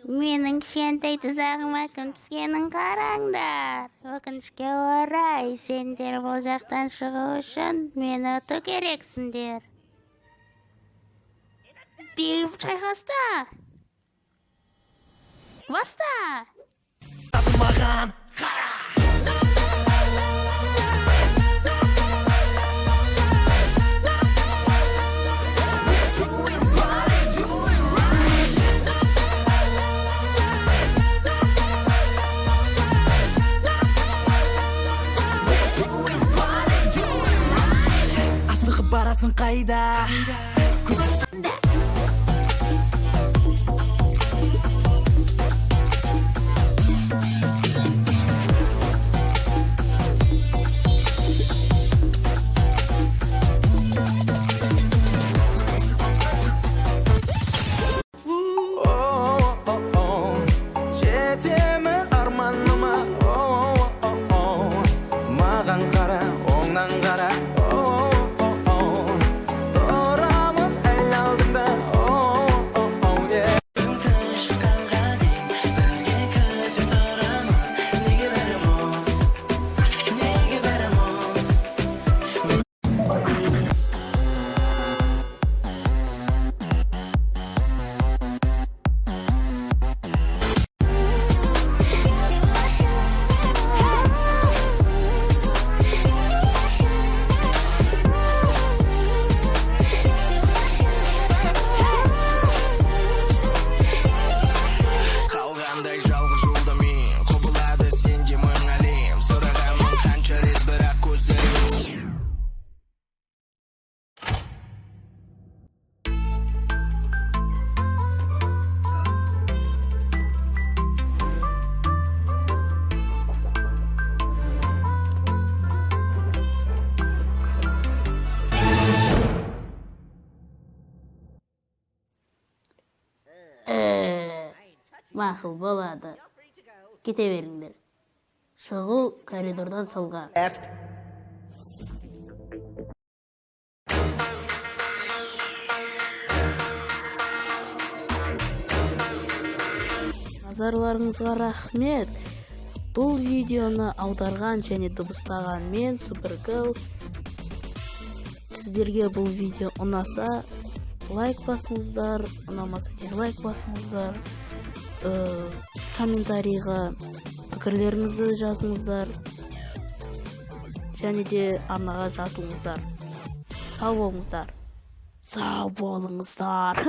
Менің кішкентай тұзағыма кім түскенін қараңдар. Өкінішке орай, сендер бұл жақтан шығу үшін мені ұту керексіңдер. Дейв шайқаста. Баста! Маған қара. Асығып барасың қайда? Жетемін арманыма. Маған қара, оңнан қара. Тұрамын әлі алдыңда. Шыққанға дейін бірге күтіп тұрамыз. Неге бәрі мұз, неге бәрі мұз? Қалғандай жалғыз жолда мен, құбылады сенде мың әлем. Сұрағанмын қанша рет, бірақ көздері. Мақұл, болады. Кете беріңдер. Шығу коридордан солға. Left. Назарларыңызға рахмет. Бұл видеоны аударған және дыбыстаған мен, Супергirl. Сіздерге бұл видео ұнаса, лайк басыңыздар, ұнамаса, дизлайк басыңыздар. Комментарийға пікірлеріңізді жазыңыздар. Және де арнаға жазылыңыздар. Сау болыңыздар. Сау болыңыздар.